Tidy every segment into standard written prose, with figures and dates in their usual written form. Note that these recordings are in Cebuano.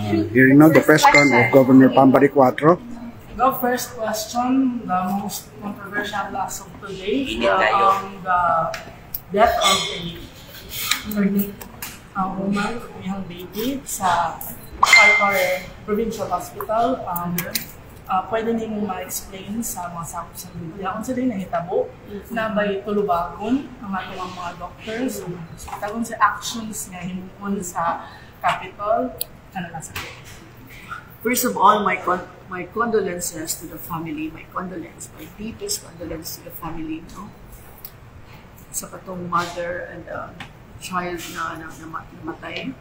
Hearing now the press con of Governor Pam Baricuatro. The first question, the most controversial as of today, Init kayo. The death of a pregnant woman, iyang baby sa Carcar Provincial Hospital. Pwede nimo ma-explain sa mga sakop sa media kung unsa diay nahitabo na by tulubagon ang atong mga doctors, ang hospital, unsa actions nga himuon sa Capitol kana lang sa First of all, my condolences to the family, my condolence, my deepest condolence to the family, no? Sa katong mother and child na namatay.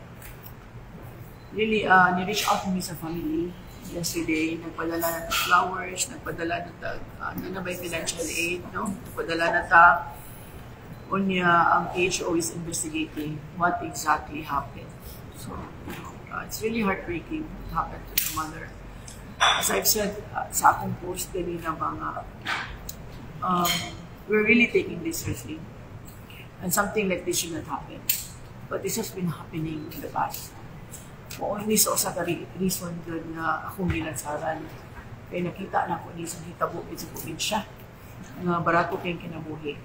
Really, ni-reach out to me sa family yesterday. Nagpadala na ng flowers, nagpadala na tag, na may financial aid, no? Nagpadala na ta. Unya, ang PHO is investigating what exactly happened. So, it's really heartbreaking what happened to the mother. As I've said sa akong post kanina mga, we're really taking this seriously. And something like this should not happen. But this has been happening in the past. Mao ni sa usa ka reason gyud nga akong gilansaran. Kay nakita na ko ni sa hitabo sa probinsya nga barato kay kinabuhi.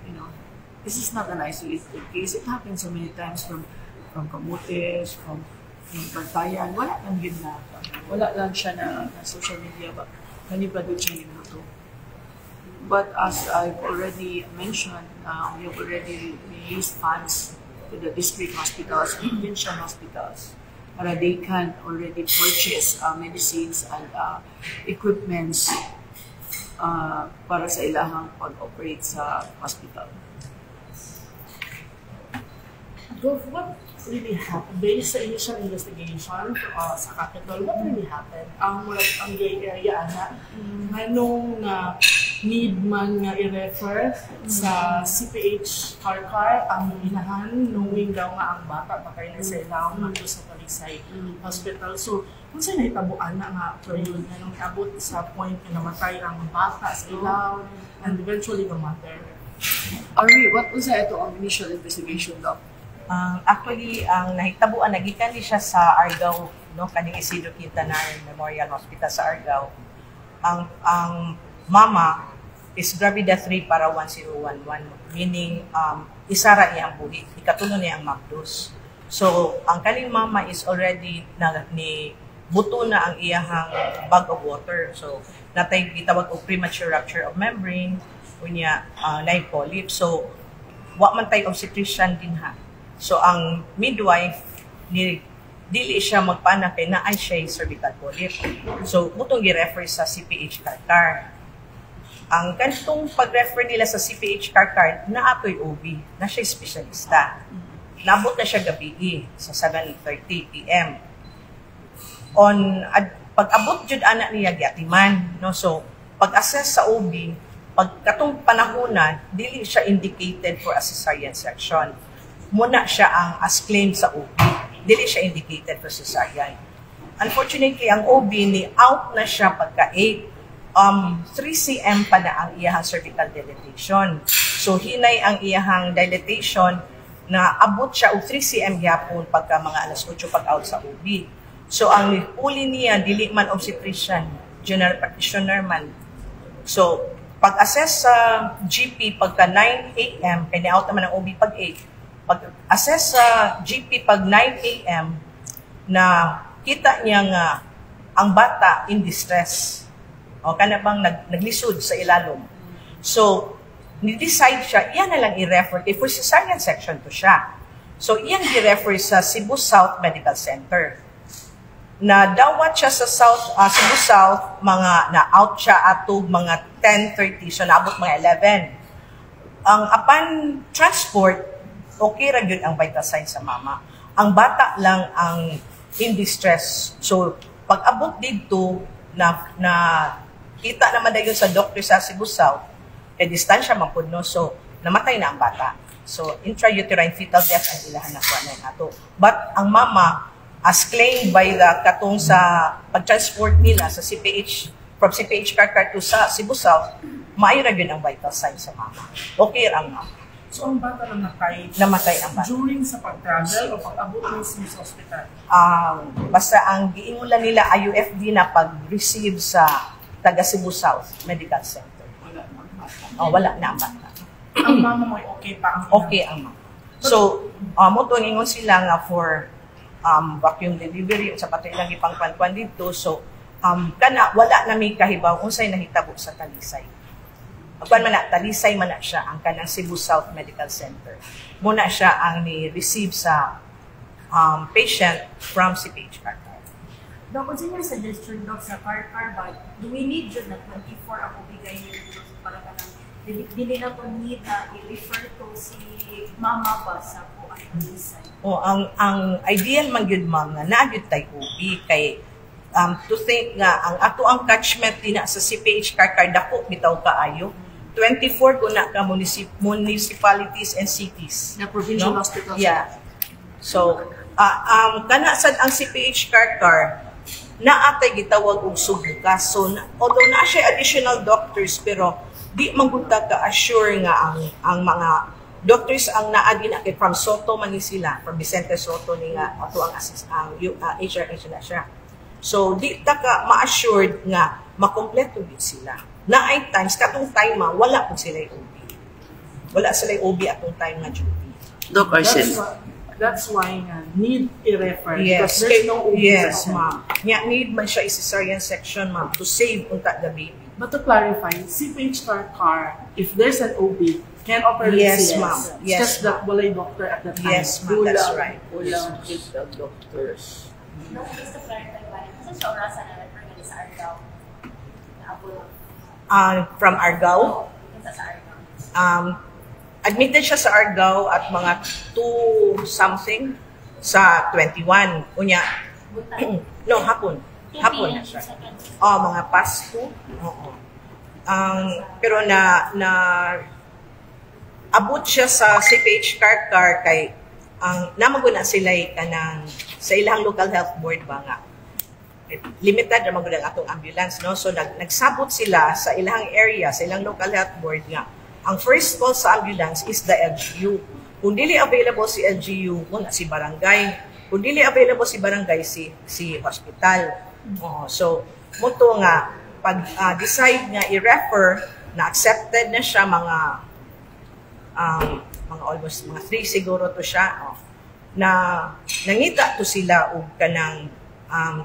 This is not an isolated case. It happened so many times from Camotes, from Bantayan. Wala lang yun na, wala lang siya na social media ba. Kani pa doon siya niluto. But as I've already mentioned, we have already released funds to the district hospitals, provincial hospitals, para they can already purchase medicines and equipments para sa ilahang pag-operate sa hospital. Gov, what really happened? Based sa initial investigation sa Capitol, what really happened? Ang murag ang gray area ana, nganong na need man nga i-refer sa CPH Carcar ang inahan, knowing daw nga ang bata patay na sa ilawom ngadto sa Talisay Hospital. So, unsa nahitabo ana nga period nga nung abot sa point nga namatay ang bata sa ilawom and eventually the mother? Are we, what was ito ang initial investigation, Doc? Ang actually, ang nahitabuan, nagikan ni siya sa Argao, no, kaning Isidro Quintanar Memorial Hospital sa Argao. Ang mama is gravida 3 para 1011, meaning isa ra iyang buhi, ikatulo niya ang mabdos. So, ang kaning mama is already na ni buto na ang iyahang bag of water. So, natay gitawag og premature rupture of membrane, unya nay polyp. So, wa man tay obstetrician dinha. So ang midwife ni dili siya magpana kay naay siya cervical polyp. So mutong gi-refer sa CPH Carcar. Ang kantong pag-refer nila sa CPH Carcar, naatoy OB, na siya espesyalista. Nabot na siya gabi sa 7:30 PM. On pag-abot jud ana niya, giatiman, no? So pag-assess sa OB, pag katong panahon na, dili siya indicated for a cesarean section. Muna siya ang as claimed sa OB. Dili siya indicated for cesarean. Unfortunately, ang OB ni out na siya pagka 8. 3 cm pa na ang iyahang cervical dilatation. So hinay ang iyahang dilatation na abot siya og 3 cm gyapon pagka mga alas 8 pag out sa OB. So ang uli niya, dili man obstetrician, general practitioner man. So pag-assess sa GP pagka 9 a.m., kay ni-out naman ang OB pag 8, pag-assess sa GP pag 9 a.m., na kita niya nga ang bata in distress. O kana bang naglisod sa ilalom. So, ni-decide siya, iyan na lang i-refer kay for cesarean section to siya. So, iyang i-refer sa Cebu South Medical Center. Na dawat siya sa Cebu South, mga na-out siya atog mga 10:30, so naabot mga 11. Ang upon transport, okay ra gyud ang vital signs sa mama. Ang bata lang ang in distress. So, pag abot didto, na, na kita naman dayon sa doctor sa Cebu South, kay distansya man pud, no, so namatay na ang bata. So, intrauterine fetal death ang ilahan nakuha na ato. But ang mama, as claimed by the katong sa pag-transport nila sa CPH, from CPH Carcar to sa Cebu South, maayo ra gyud ang vital signs sa mama. Okay ang mama. So ang bata namatay Namatay ang bata. During sa pag-travel o pag-abot mismo sa ospital? Basta ang giingon lang nila, IUFD na pag-receive sa taga Cebu South Medical Center. Wala na ang bata. Oh, wala na ang bata. Ang mama mo ay okay pa ang Okay ang mama. So, mao to ingon sila nga for vacuum delivery sa pato ilang ipangkwan dito. So, kana wala na may kahibaw unsay nahitabo sa Talisay. Kuan man na, Talisay man na siya ang kanang Cebu South Medical Center. Muna siya ang ni-receive sa patient from CPH Carcar. Doc, unsa yung suggestion, Doc, sa Carcar ba? Do we need jud na 24 ang OB-GYN para kanang dili, dili na to need na i-refer to si mama ba sa kuan, Talisay? O ang ideal man gyud, ma'am, nga naa gyud tay OB kay to think nga ang ato ang catchment dinha sa CPH Carcar dako bitaw kaayo, 24 ko na ka municipalities and cities. Na provincial No? hospitals. Yeah. So, kana sad ang CPH Carcar naa tay gitawag og Sugbukas. So, na, although naa siya additional doctors, pero di man gud ta ka-assure nga ang mga doctors ang naa din kay from Sotto man ni sila, from Vicente Sotto ni nga ato ang assist ang HRH na siya. So di ta ka ma-assured nga makompleto gid sila. Naay times katong time ma, wala pud sila OB. Wala sila OB atong time nga duty. Doc That's Arcel, why nga need i-refer Yes. because there's no OB Yes, sa ma'am. Nya need man siya i-cesarean section, ma'am, to save unta the baby. But to clarify, CPH Carcar, if there's an OB, can operate Yes, CS. ma'am. It's Yes, just that walay doctor at that time. Yes, ma'am. That's right. Kulang kita doctors. Doc, just to clarify ba, kasi sa orasan na refer nga sa Argao? Naabot. From Argao, Kinsa sa Argao? Admitted siya sa Argao at mga 2 something sa 21. Unya, Buntag. No, hapon. 2 Hapon p.m. na siya. Sa 20. Oh, mga past 2. Oo. Pero na na abot siya sa CPH Carcar kay ang namago na sila kanang sa ilang local health board ba nga eh, limited ra magud ang atong ambulance, no? So nagsabot sila sa ilang area, sa ilang local health board, nga ang first call sa ambulance is the LGU. Kung dili available si LGU, kung si barangay. Kung dili available si barangay, si si hospital. Oo. So mao to nga pag decide nga i-refer na, accepted na siya mga almost mga 3 siguro to siya, oh, na nangita to sila og kanang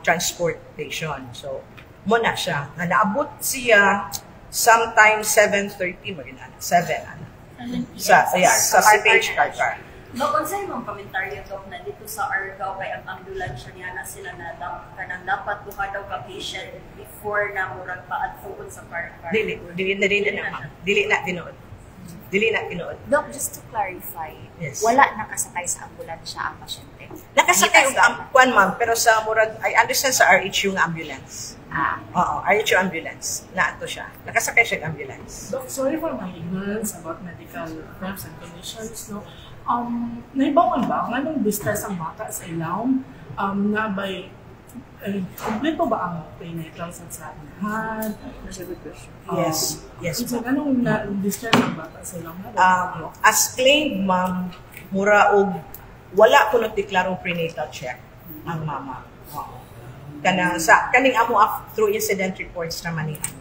transportation. So mao na siya nga naabot siya sometime 7:30 magina 7 ana sa, yeah, sa CPH Carcar. Doc, unsa imong komentaryo, Doc, na dito sa Argao kay ang ambulansya niya na sila na kanang dapat duha daw ka patient before na murag paadtuon sa Carcar? Dili, dili na, dili na, ma'am. Dili na tinuod. Dili na tinuod. Doc, just to clarify, Yes. wala nakasakay sa ambulansya ang pasyente? Nakasakay og Nangita sila. kuan, ma'am, pero sa murag I understand sa RHU nga ambulance. Ah, Oo, RHU ambulance. Naato siya. Nakasakay siya og ambulance. Doc, sorry for my ignorance about medical terms and conditions, no? Nahibawan ba, nganong distress ang bata sa ilawom, na by, eh, kompleto ba ang prenatal sa inahan? That's a good question. Yes, So, ma'am. nganong na distress ang bata sa ilawom? As claimed, ma'am, mura og wala ko nagdeklarong prenatal check ang mama. Oo. Kanang sa kaning amo through incident reports naman ni ano.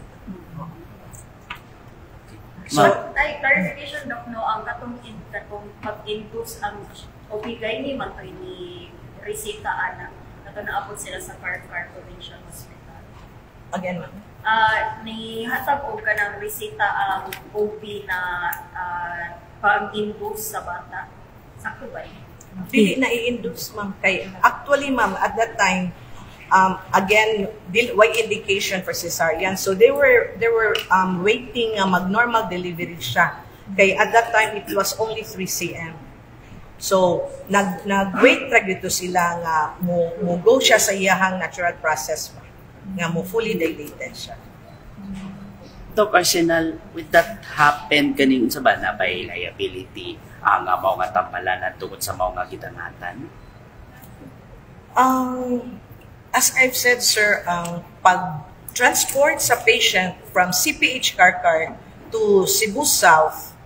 So, Ma'am. ay, clarification, Doc, no, ang katong pag-induce ang OB-GYN man to ni resita ana kato naabot sila sa Carcar Provincial Hospital? Again, ma'am. Ah, ni hatag og kanang resita ang OB na pang-induce sa bata. Sakto ba yun? Dili na i-induce, ma'am, kay actually, ma'am, at that time, again, dil way indication for cesarean, so they were waiting nga mag normal delivery siya kay at that time it was only 3 cm. So nag wait ra gyud to sila nga mo go siya sa iyahang natural process ba nga mo fully dilated siya. Doc Arsenal, with that happened kaning unsa ba na by liability ang mao nga tampalanan tungod sa mao nga gidangatan? As I've said, sir, ang pag-transport sa patient from CPH Carcar to Cebu South,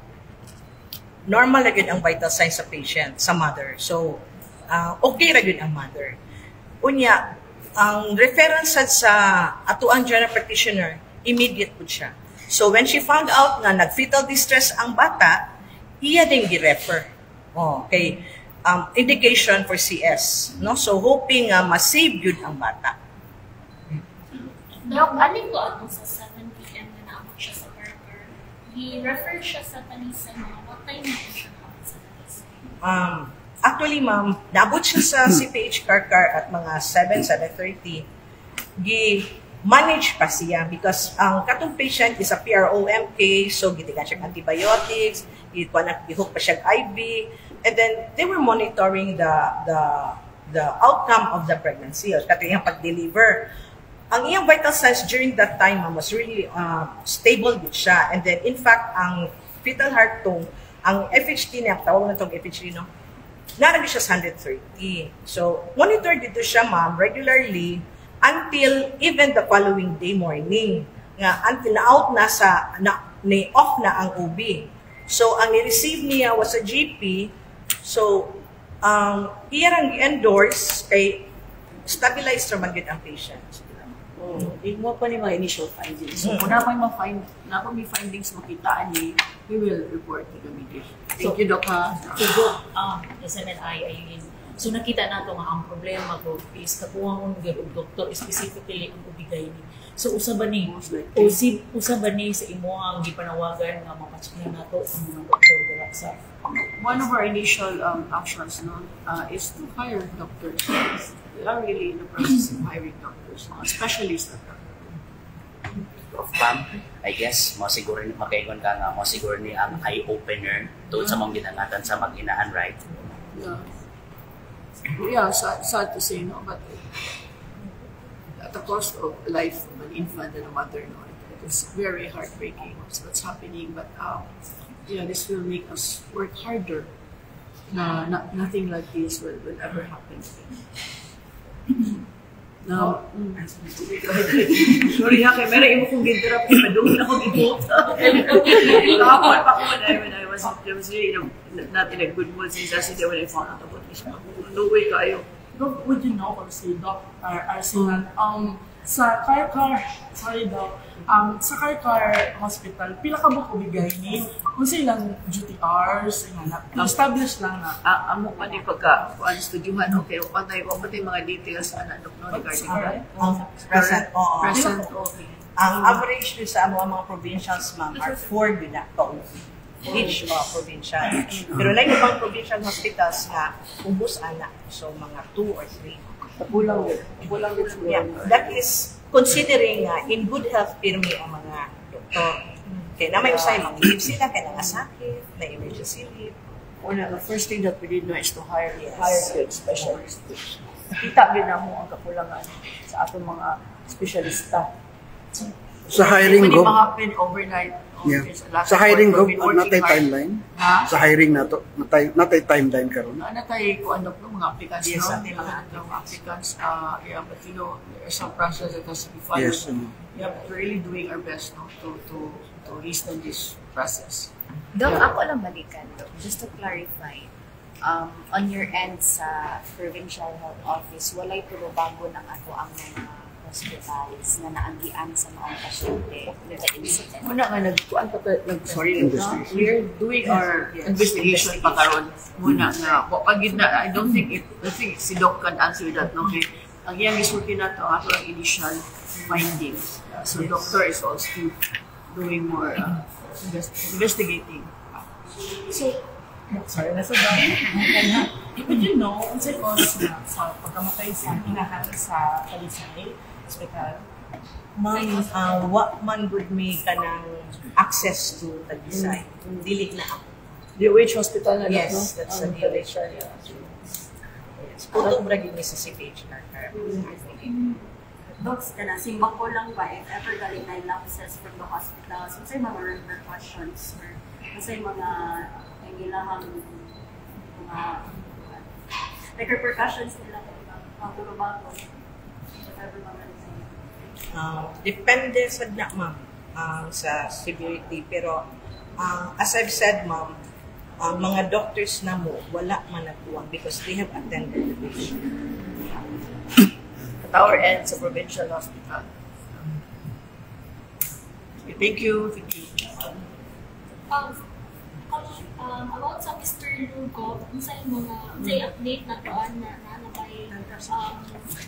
Normal na gyud ang vital signs sa patient, sa mother. So, okay ra gyud ang mother. Unya, ang reference sad sa atuang general practitioner, immediate pud siya. So, when she found out nga nag-fetal distress ang bata, iya din gi-refer. Oh, okay. Indication for CS, no? So, hoping nga ma-save gyud ang bata. Doc, alin ko atong sa 7 p.m. na naabot siya sa Carcar? Gi-refer siya sa Talisay, mga what time na po siya naabot sa Talisay? Actually, ma'am, naabot siya sa CPH Carcar at mga 7, 7:30. Gi-manage pa siya because ang katong patient is a PROM case, so gitikan siya antibiotics, gikuan na gihook pa siya IV, and then they were monitoring the outcome of the pregnancy or katong iyang pag-deliver. Ang iyang vital signs during that time, ma'am, was really stable gud siya. And then, in fact, ang fetal heart tone, ang FHT niya, tawag na tong FHT, no? Naa ra siya sa 130. So, monitor dito siya, ma'am, regularly until even the following day morning. Nga, until na out na sa, na, ni off na ang OB. So, ang ni-receive niya was a GP. So, ang iya rang gi-endorse kay stabilized raman gyud ang patient. Oh, mo pa ni mga initial findings. So, kung naa pa ma-find, naa pa may findings makita ni, we will report to the media. Thank you, Doc, ha. So, Doc, SMNI, ayun. So, nakita nato nga ang problema ko is kakuha gyud og doktor, specifically ang OB-GYN. So, usa ba ni Most likely. o si usa ba ni sa imo ang gipanawagan nga mapacheck na nato ang mga doktor dira sa One of our initial actions, no, is to hire doctors. We are really in the process of hiring doctors, mga specialists at that. Of ma'am, I guess mo siguro ni makaingon ka nga mo siguro ni ang eye opener tuod sa mong gidangatan sa mag-inahan, right? Yeah. Yeah, sad, sad to say, no, but at the cost of life of an infant and a mother, no, it is very heartbreaking what's happening. But yeah, this will make us work harder. Na, not, nothing like this will ever happen again. Now, sorry ha, kay meron imo kong ginterrupt, padungin ako gibuot. Kahapon pa ako when I was really not in a good mood since yesterday when I found out about this. No way kayo. Doc, would you know also, Doc Arsenal, sa Carcar, sorry Doc, sa Carcar Hospital, pila ka buok OB-GYN, unsa ilang duty hours, nga na, to establish lang na. Ah, amo pa ni pagka kuan studyuhan, okay, wa pa tay mga details ana, Doc, no, regarding that. Ang present, oo. Present, okay. Ang average dun sa amo ang mga provincials, ma'am, are 4 yun na ka each provincial. Pero like ibang provincial hospitals nga ubos ana. So mga 2 or 3. Kulang yun. Kulang yun siguro. Yeah, that is considering nga in good health pirmi ang mga doktor. Kaya na may usay mag-leave sila kay nangasakit, na emergency leave. Una, the first thing that we did know is to hire hire good specialists. Kita gyud namo ang kakulangan sa atong mga espesyalista. Sa hiring Pwede go, ma-happen overnight. Oh, there's a lot Sa of hiring work. go, We've been working natay hard. Timeline. Ha? Sa hiring nato, natay timeline karon. Ano tayo kung ano no, mga applicants, Yes, no? ate, mga Mga applicants. Yeah, but there's some process that has to be followed. Yes. Yeah, but we're really doing our best, no, to hasten this process. Doc, ako lang balikan, Doc. Just to clarify, on your end sa Provincial Health Office, walay bago ng ato ang mga hospitals na naagian sa mga pasyente with the incident? Muna nga nagkuan pa ta, nag sorry, Investigation. we're doing our investigation pa karon. Muna nga wa pa gyud na I don't think it I think si Doc can answer that, no, kay ang iyang gisulti nato ato ang initial findings. So doctor is also doing more investigating. So, sorry, nasa ba? Would you know, unsay cause na sa pagkamatay sa inahan sa Talisay Hospital? Ma'am, wa man gud may kanang access to Talisay. Dili na ako. DOH hospital na, Doc, Yes, no? that's Ang the DOH. Talisay, yeah. Yes. Puto ra gyud ni sa CPH Carcar. Docs, kana simba ko lang ba if ever galing na lapses from the hospitals, unsay mga repercussions or unsay mga ang ilahang mga like repercussions nila mga turubago if ever mga Depende sa na, ma'am, sa severity. Pero, as I've said, ma'am, Mga doctors na mo, wala man nagkuwang because they have attended the patient. At our end sa provincial hospital. Okay, thank you. Thank you. About sa Mr. Lugo, unsay mga unsay update na to na na na bay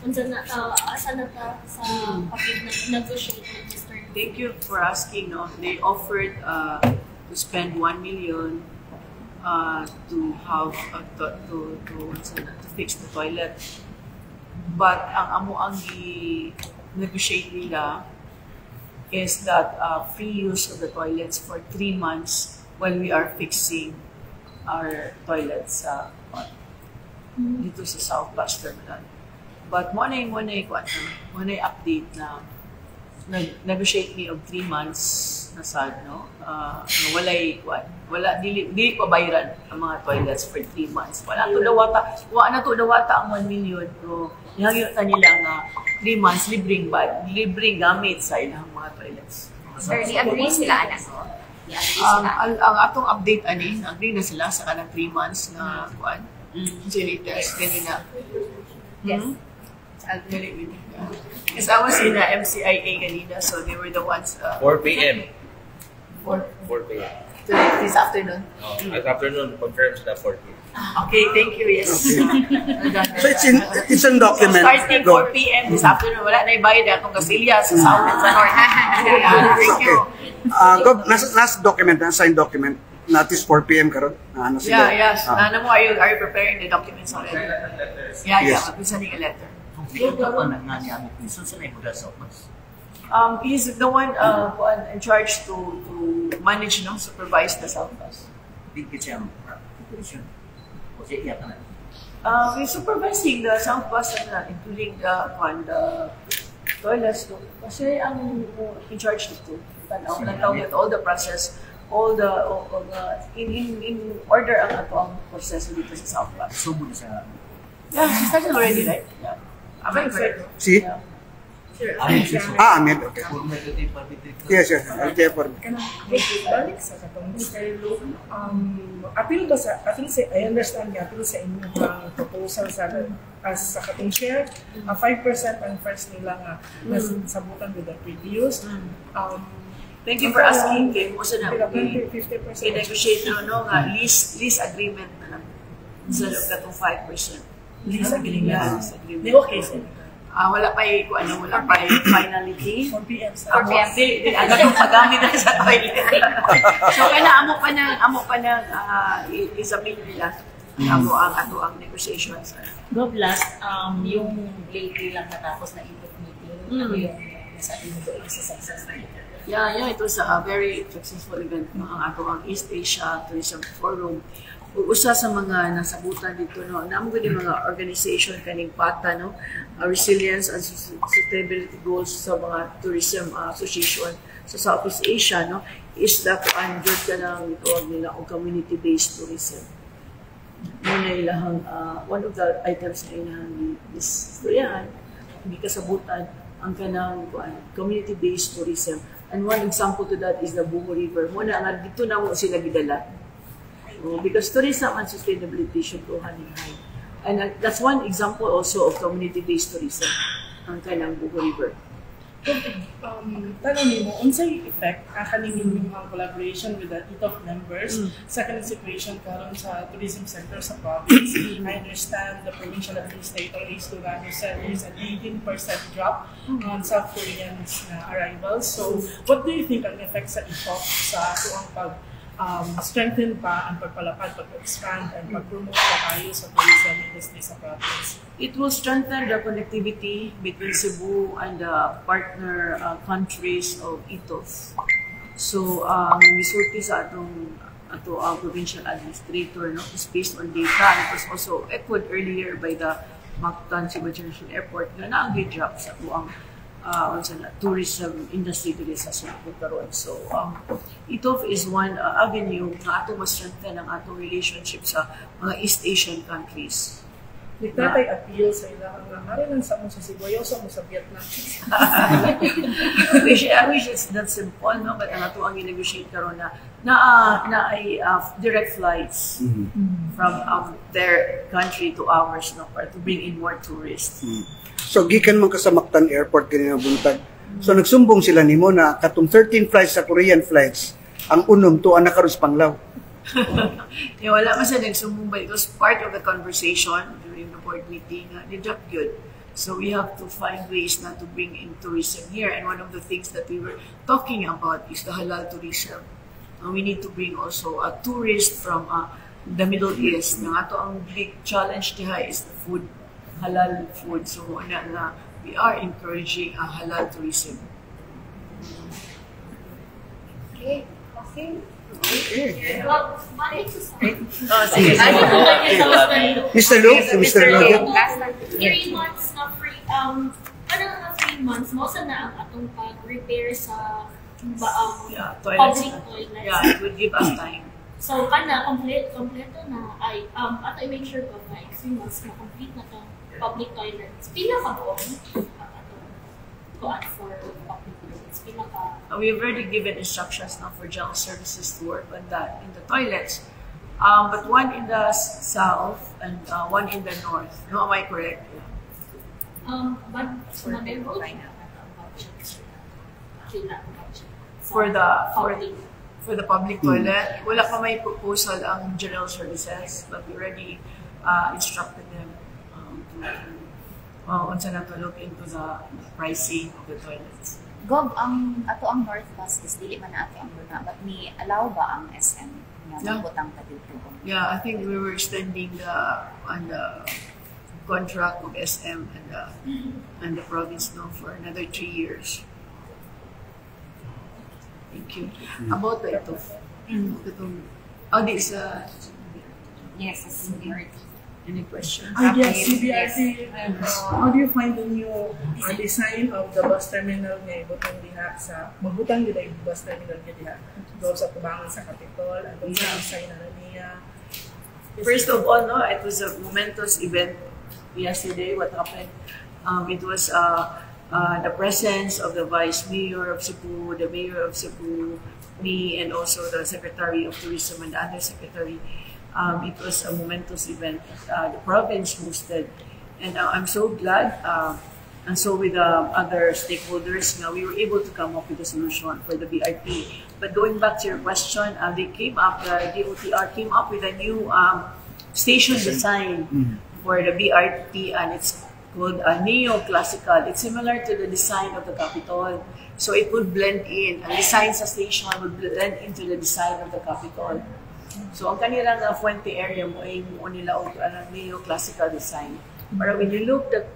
unsa na asa na ta sa pag negotiate with Mr. Lugo? Thank you for asking. No, they offered to spend 1 million to have to unsa na, to fix the toilet. But ang amo ang gi-negotiate nila is that free use of the toilets for 3 months while we are fixing our toilets dito sa South Bus Terminal. But mo na update na nag-negotiate me of 3 months na sad, no? Walay, kuan, wala, dili, dili pa bayaran ang mga toilets for 3 months. Wala to dawata, wala na to dawata ang 1 million, pero nihangyo ta nila nga 3 months libreng ba, libreng gamit sa ilang mga toilets. Sir, ni-agree sila, anak ko? Ni-agree sila? Ang atong update ani, agree na sila sa kanang 3 months na kuan. Latest ganina. Yes. Dali, dali. Because I was in the MCIA kanina, so they were the ones 4 p.m. for 4 p.m. today, this afternoon. Oh, at afternoon, confirm sila 4 p.m. Okay, thank you. Yes. So it's in document. So starting Go. 4 p.m. this afternoon, wala na ibayad akong gasilya sa south and sa north. Yeah, thank you. Gov, nasa document, nasa signed document, natis 4 p.m. karon. Na ano sila? Yeah, yes. Ah. Nana mo, are you preparing the documents already? Yeah. Yes. I'm sending a letter. Kung pa na nga niya amit minsan sa naibuda sa office. He's the one in charge to manage, no, supervise the South Bus. Di siya ang operation. O siya iya ka na. We're supervising the South Bus, and, including the toilets. No? Kasi ang in charge dito. Tanaw, tanaw with all the process, all the in order ang ato ang proseso dito sa South Bus. Subo na sa Yeah, she started already, right? Yeah. Am I correct? Si? Yeah. Ah, Ahmed, okay. Former department. Yes. Okay, for me. Kanang balik sa katong Mr. Lu, appeal ba sa, appeal sa, I understand nga, appeal sa inyong proposal sa, as sa katong share, 5% ang first nila nga nasabutan with the previous. Thank you for asking. Kay mo sa na Pila, 20, 50%. I-negotiate no, no, nga lease agreement na lang. Sa loob katong 5%. Lease agreement. Yeah, lease agreement. Di okay sir. Ah, wala pa kung ano, wala pa finality. 4 p.m. sa Amo, di, di, agad yung paggamit na sa toilet. So, kana amo pa nang i-submit nila. Amo ang ato ang negotiations. Gov, last, yung lately lang natapos na ITOPF meeting, ano yung nasabi mo doon sa success na ito? Yeah, it was a very successful event, no, ang ato ang East Asia Tourism Forum. Ug usa sa mga nasabutan dito, no, namo gud yung mga organization kaning PATA, no, resilience and sustainability goals sa mga tourism association sa Southeast Asia, no, is the kuan jud kanang gitawag nila og community-based tourism. Mo na ilahang one of the items na ilahang istoryahan, hindi kasabutan ang kanang kuan community-based tourism. And one example to that is the Buho River. Mo na nga dito na mo sila gidala. Oh, because tourism and sustainability should go hand in hand. And that's one example also of community-based tourism, ang kanang Buho River. Tanong nimo, unsay effect ang kaning inyong collaboration with the ITOPF members sa kaning situation karon sa tourism sector sa province? I understand the provincial administrator Ace Durano said there's an 18% drop on South Koreans na arrivals. So, what do you think ang effect sa ITOPF sa atuang pag strengthen pa ang pagpalapad, pag-expand, and pag-promote pa tayo sa tourism industry sa province? It will strengthen the connectivity between Cebu and the partner countries of ITOPF. So, ang misulti sa atong ato ang provincial administrator, no, is based on data, and it was also echoed earlier by the Mactan Cebu International Airport nga naang drop sa atuang unsa na, tourism industry diri sa Sugbo karon. So ITOPF is one avenue nga ato mas strengthen ang atong relationship sa mga East Asian countries. Nagtatay appeal sa ilang nga ari lang sa mo sa Cebu, ayaw sa mo sa Vietnam. I wish it's that simple, no? But ang ato ang i-negotiate karon na ay direct flights from their country to ours, no? For to bring in more tourists. So gikan man ka sa Mactan Airport kanina buntag. So nagsumbong sila nimo na katong 13 flights sa Korean flights, ang unom tuan na karon sa Panglao. Yeah, wala man siya nagsumbong, but it was part of the conversation during the board meeting. Ni-drop yun. So we have to find ways na to bring in tourism here. And one of the things that we were talking about is the halal tourism. We need to bring also a tourist from the Middle East. Nga ato ang big challenge diha is the food, halal food. So ana nga we are encouraging a halal tourism. Okay. Okay. Well, balik sa Oh, sige. Mr. Luke, si Mr. Luke. Last na. 3 months na free, parang nga 3 months mo sa na ang atong pag-repair sa ba, Yeah, toilets. public toilets. Yeah, it would give us time. So kana complete kompleto na ay ato i-make sure ko like 3 months na complete na tong public toilets. Pila ka buong ang atong kuan for public toilets? Pila ka? We have already given instructions now for general services to work on that in the toilets. But one in the south and one in the north. No, am I correct? Yeah. But ma-divulge na ang budget pila ang budget sa public? For the public toilet, wala pa may proposal ang general services, but we already instructed them to unsa na to look into the pricing of the toilets. Gov, ang ato ang North Bus is dili man na ato ang luna, but ni allow ba ang SM nga Yeah. magbutang ta dito? Yeah, I think we were extending the on the contract of SM and the province now for another 3 years. Thank you. About the ito. Itong, oh, this, Yes, it's CBRT. Any questions? Ah, yes, Okay, CBRT. How do you find the new design of the bus terminal nga ibutang diha sa magbutang gid ay bus terminal nga diha doon sa tubangan sa Capitol at sa design na niya? First of all, no, it was a momentous event yesterday. What happened? It was the presence of the Vice Mayor of Cebu, the Mayor of Cebu, me, and also the Secretary of Tourism and the other secretary. It was a momentous event the province hosted. And I'm so glad, and so with the other stakeholders, now we were able to come up with a solution for the BRT. But going back to your question, they came up, the DOTR came up with a new station design for the BRT, and it's called a neoclassical. It's similar to the design of the Capitol. So it would blend in. Ang design sa station would blend into the design of the Capitol. So ang kanilang Fuente area mo ay mo nila og neoclassical design. Para when you look at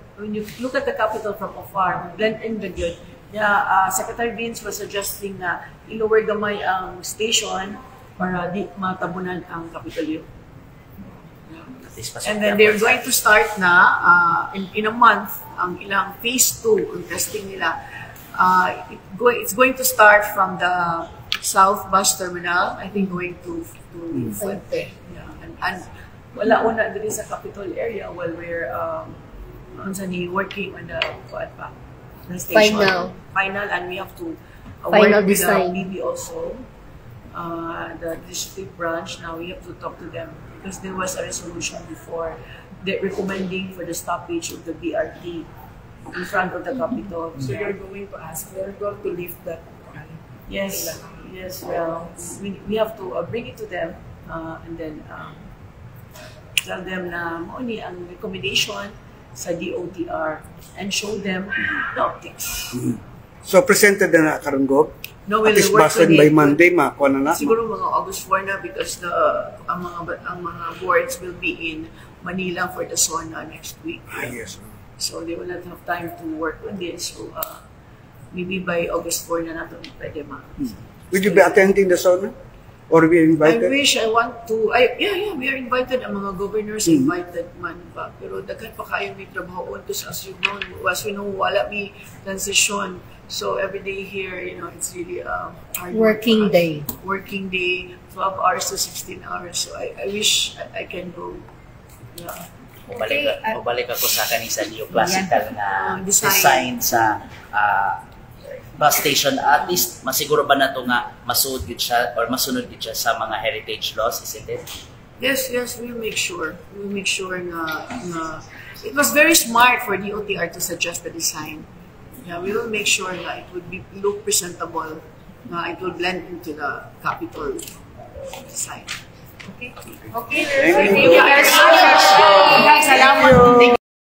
the Capitol from afar, blend in the good. Yeah, Secretary Vince was suggesting na i-lower gamay ang station para di matabunan ang Capitolio. And then they're going to start na in a month ang ilang phase 2 ang testing nila. It's going to start from the South Bus Terminal, I think, going to Fuente. Yeah. And wala una diri sa Capitol area while we're unsa ni working on the kuan pa, the station. Final. Final, and we have to Final work with design. the BB also. The district branch, now we have to talk to them because there was a resolution before that recommending for the stoppage of the BRT in front of the Capitol. So you're going to ask they're going to lift that one? Yes. Well, we have to bring it to them and then tell them na mao ni ang recommendation sa DOTR and show them the optics. So presented na na karon, Gov? No, At we'll least work basin on by it. Monday makuha na na. Siguro mga August 4 na because the ang mga boards will be in Manila for the SONA next week. Ah, yes. So they will not have time to work on this. So maybe by August 4 na nato pwede ma. Will you be attending the SONA? Or be I invited? wish I want to. I yeah, we are invited, ang mga governors invited man ba. Pero daghan pa kayo may trabaho because as we know, wala mi transition. So every day here, it's really hard work Working for us. day. Working day, 12 hours to 16 hours. So I wish I can go. Yeah. Mubalik, Okay, mubalik ako sa kaning sa neoclassical nga Design. Design sa bus station. At least masiguro ba na to nga masuod gyud siya or masunod gyud siya sa mga heritage laws, isn't it? Yes, we'll make sure. We'll make sure na it was very smart for DOTR to suggest the design. Yeah, we will make sure na it would be look presentable, na it will blend into the Capitol design. Okay. Thank you. Salamat. Thank.